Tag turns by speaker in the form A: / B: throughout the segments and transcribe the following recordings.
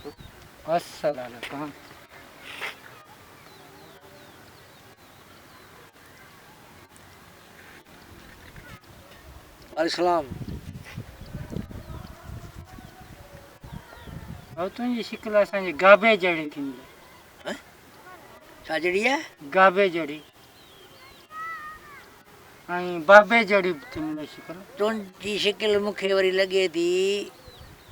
A: السلام عليڪم.
B: وعليڪم السلام.
A: او تنهنجي شڪل اسان جي گابي جهڙي ٿي ملي.
B: ڇا جهڙي آهي؟
A: گابي جهڙي ۽ بابي جهڙي به ٿي ملي شڪل.
B: تنهنجي شڪل مون کي وري لڳي ٿي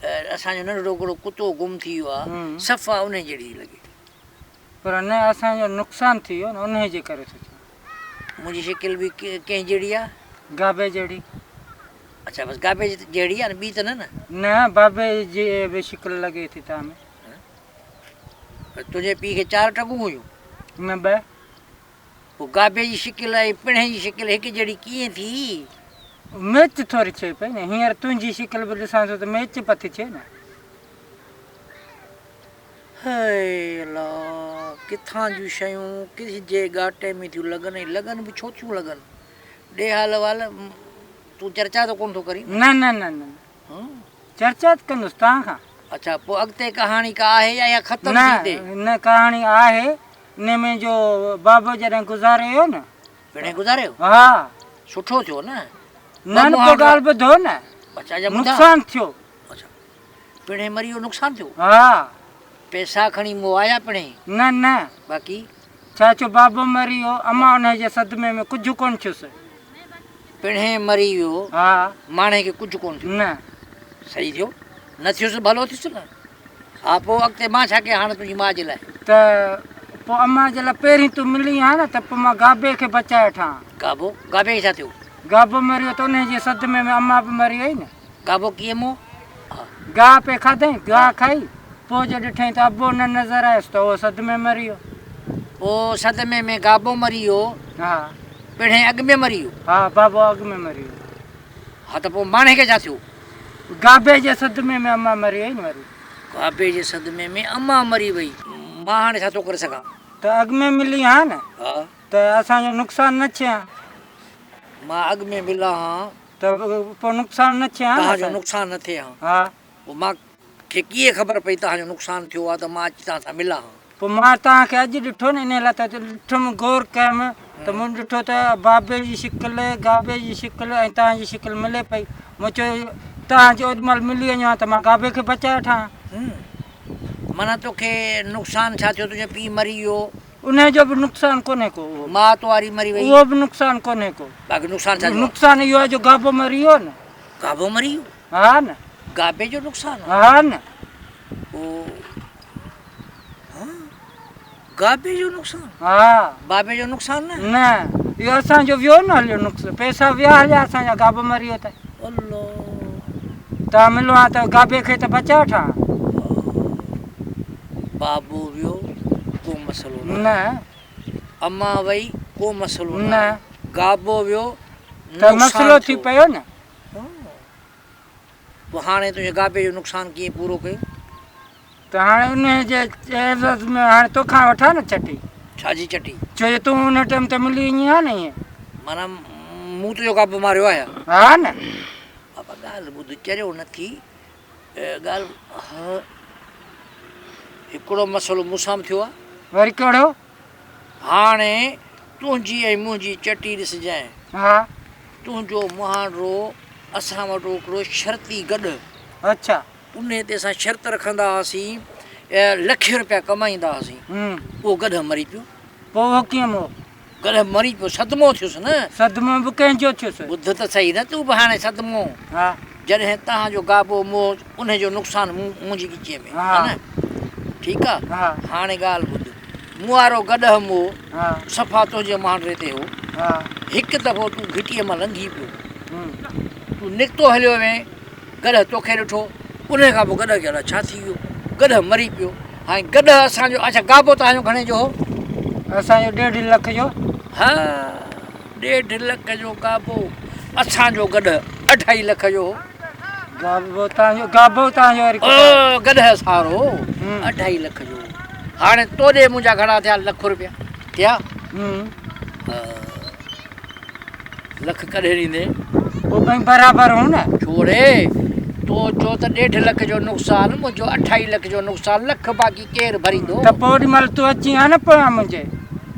B: اسان جو ننڍڙو هڪڙو ڪتو گم ٿي ويو آهي صفا انهي جهڙي ٿي لڳي.
A: پر نه اسان جو نقصان ٿي ويو نه انهي جي ڪري ٿو چوان.
B: منهنجي شڪل به ڪنهن جهڙي آهي؟
A: گابي جهڙي.
B: اڇا بس گابي جهڙي آهي نه ٻي ته نه نه؟
A: نه بابي جي به شڪل لڳي ٿي توهان ۾.
B: تنهنجي پيء کي چار ٽنگون هيون؟
A: نه ٻه.
B: پوء گابي جي شڪل ۽ پڻهين جي شڪل هڪ جهڙي ڪيئن ٿي؟
A: ميچ ٿوري ٿئي پئي نه. هينئر تنهنجي شڪل به ڏسان ٿو ته ميچ پٿي ٿئي نه.
B: هاء الله! ڪٿان جون شيون ڪنهن جي ڳاٽي ۾ ٿيون لڳن ۽ لڳن به ڇو ٿيون لڳن؟ ڏي حال احوال، تون چرچا ته ڪونه ٿو ڪرين؟
A: نه نه نه نه چرچا ته ڪندس توهان کان.
B: اڇا پوء اڳتي ڪهاڻي ڪا آهي يا اها ختم ٿي ٿئي؟
A: نه نه ڪهاڻي آهي، انهي ۾ جو بابو جڏهن گذاري ويو نه.
B: پڻهين گذاري ويو؟
A: ها.
B: سٺو ٿيو نه.
A: نه نه پوء ڳالهه ٻڌو نه.
B: اڇا اڇا ٻڌاء.
A: نقصان ٿيو.
B: اڇا پڻهين مري ويو نقصان ٿيو؟
A: ها.
B: پئسا کڻي مئا يا پڻهين؟
A: نه نه.
B: باقي؟
A: ڇا ٿيو بابو مري ويو امان انهي جي صدمي ۾ ڪجهه ڪونه ٿيس.
B: پڻهين مري ويو
A: ها.
B: ماڻهي کي ڪجهه ڪونه ٿيو.
A: نه.
B: صحيح ٿيو نه ٿيس ڀلو ٿيس نه. ها پوء اڳتي مان ڇا ڪيان هاڻ تنهنجي ماء جي لاء.
A: ته پوء امان جي لاء پهرين تون ملين ها نه ته پوء مان گابي کي بچائي وٺان ها.
B: گابو؟ گابي کي ڇا ٿيو؟
A: گابو مري ويو ته انهي جي صدمي ۾ امان به مري وئي نه.
B: گابو ڪيئن مئو؟
A: گاهه پئي کاڌائين، گاهه کائي، پوء جو ڏٺائين ته ابو نه نظر آيس ته اهو صدمي مري ويو.
B: پوء صدمي ۾ گابو مري ويو؟
A: ها.
B: پڻهين اڳ ۾ مري ويو؟
A: ها، بابو اڳ ۾ مري ويو.
B: ها ته پوء ماڻهي کي ڇا ٿيو؟
A: گابي جي صدمي ۾ امان مري وئي نه وري.
B: گابي جي صدمي ۾ امان مري وئي. مان هاڻي ڇا ٿو ڪري سگهان؟
A: ته اڳ ۾ ملين ها نه.
B: ها.
A: ته اسان جو نقصان نه ٿئي ها.
B: مان اڳ ۾ ملان ها.
A: ته پوء نقصان نه ٿئي ها نه.
B: توهان جو نقصان نه ٿئي ها.
A: ها.
B: پوء مان کي ڪيئن خبر پئي توهان جو نقصان ٿيو آهي ته مان اچي توهان سان ملان ها.
A: پوء مان توهان کي اڄ ڏٺو نه انهيء لاء ته ڏٺم غور ڪيم ته مون ڏٺو ته بابي جي شڪل، گابي جي شڪل ۽ توهان جي شڪل ملي پئي. مون چيو توهان جي اوڏي مهل ملي وڃو ها ته مان گابي کي بچائي وٺان ها.
B: معنيٰ توکي نقصان ڇا ٿيو؟ تنهنجو پيء مري ويو.
A: انهيء جو به نقصان ڪونهي ڪو. اهو به.
B: ماء تو واري مري وئي.
A: اهو به نقصان ڪونهي ڪو.
B: باقي نقصان ڇا جو آهي؟
A: نقصان اهو آهي جو گابو مري ويو نه.
B: گابو مري ويو؟
A: ها نه.
B: گابي جو نقصان آهي؟
A: ها نه.
B: پوء ها گابي جو نقصان؟
A: ها.
B: بابي جو نقصان نه؟
A: نه. اهو اسان جو ويو نه هليو نقصان. پئسا ويا هليا اسان جا گابو مري ويو ته.
B: الله.
A: توهان ملو ها ته گابي کي ته بچائي وٺان ها.
B: بابو ويو ڪو مسئلو نه.
A: نه.
B: امان وئي ڪو مسئلو نه.
A: نه.
B: گابو ويو
A: ته مسئلو ٿي پيو نه.
B: پوء هاڻي تنهنجي گابي جو نقصان ڪيئن پورو ڪيون؟
A: ته هاڻي انهيء جي عيوض ۾ هاڻي توکان وٺان نه چٽي.
B: ڇا جي چٽي؟
A: ڇو جو تون ان ٽيم تي ملي وڃين ها نه ائين.
B: معنيٰ مون تنهنجو گابو ماريو آهي ها؟
A: ها نه.
B: بابا ڳالهه ٻڌ چريو نه ٿي. ڳالهه هڪڙو مسئلو مون سان به ٿيو آهي.
A: وري ڪهڙو؟
B: هاڻي تنهنجي ۽ منهنجي چٽي ڏسجانء.
A: ها.
B: تنهنجو مهانڊو اسان وٽ هڪڙو شرطي گڏهه.
A: اڇا.
B: انهيء تي اسان شرط رکندا هئاسين، لکين رپيا ڪمائيندا هئاسين. اهو گڏهه مري پيو.
A: پوء اهو ڪيئن مئو؟
B: گڏهه مري پيو، صدمو ٿيس نه.
A: صدمو به ڪنهن جو ٿيس؟
B: ٻڌ ته سهي نه تون به هاڻي صدمو.
A: ها.
B: جڏهن توهان جو گابو مئو، انهيء جو نقصان منهنجي ڳچيء ۾، ها نه؟ ٺيڪ آ؟
A: ها.
B: هاڻي ڳالهه ٻڌ. مون وارو گڏهه مئو،
A: ها.
B: صفا تنهنجي مهانڊي تي هو.
A: ها.
B: هڪ دفعو تون گهٽيء مان لنگهي پيو. تون نڪتو هليو وئين. گڏهه توکي ڏٺو، انهيء کان پوء گڏهه کي الائي ڇا ٿي ويو، گڏهه مري پيو. هاڻي گڏهه اسان جو، اڇا گابو توهان جو گهڻي جو هو؟
A: اسان جو ڏيڍ لک جو.
B: ها، ڏيڍ لک جو گابو، اسان جو گڏهه اڍائي لک جو هو.
A: گابو توهان جو، گابو توهان جو وري ڪٿي آيو؟
B: گڏهه سارو اڍائي لک جو هو. هاڻي تو ڏي منهنجا گهڻا ٿيا؟ لک روپيا ٿيا؟ ها. لک ڪڏهن ڏيندين؟
A: پوء ٻئي برابر هون نه.
B: ڇو ڙي؟ تو چو ته ڏيڍ لک جو نقصان، منهنجو اڍائي لک جو نقصان، لک باقي ڪير ڀريندو؟
A: ته پوء اوڏي مهل تون اچين ها نه پويان منهنجي.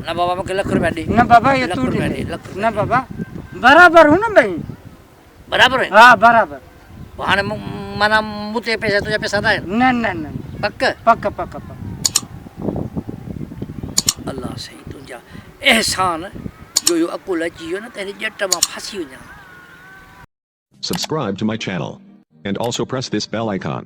B: نه بابا مون کي لک روپيا ڏي.
A: نه بابا اهو
B: لک
A: تون
B: روپيا
A: ڏي.
B: ڏي، لک روپيا
A: نه
B: ڏي.
A: بابا برابر هو نه ٻئي.
B: برابر آهن؟
A: ها برابر.
B: پوء هاڻي معنيٰ مون تي پئسا تنهنجا پئسا نه آهن؟
A: نه نه نه.
B: پڪ؟
A: پڪ پڪ پڪ.
B: الله سائين تنهنجا احسان جو اهو عقل اچي ويو نه ته هن ڄٽ مان ڦاسي وڃان ها.
C: Subscribe to my channel. And also press this bell icon.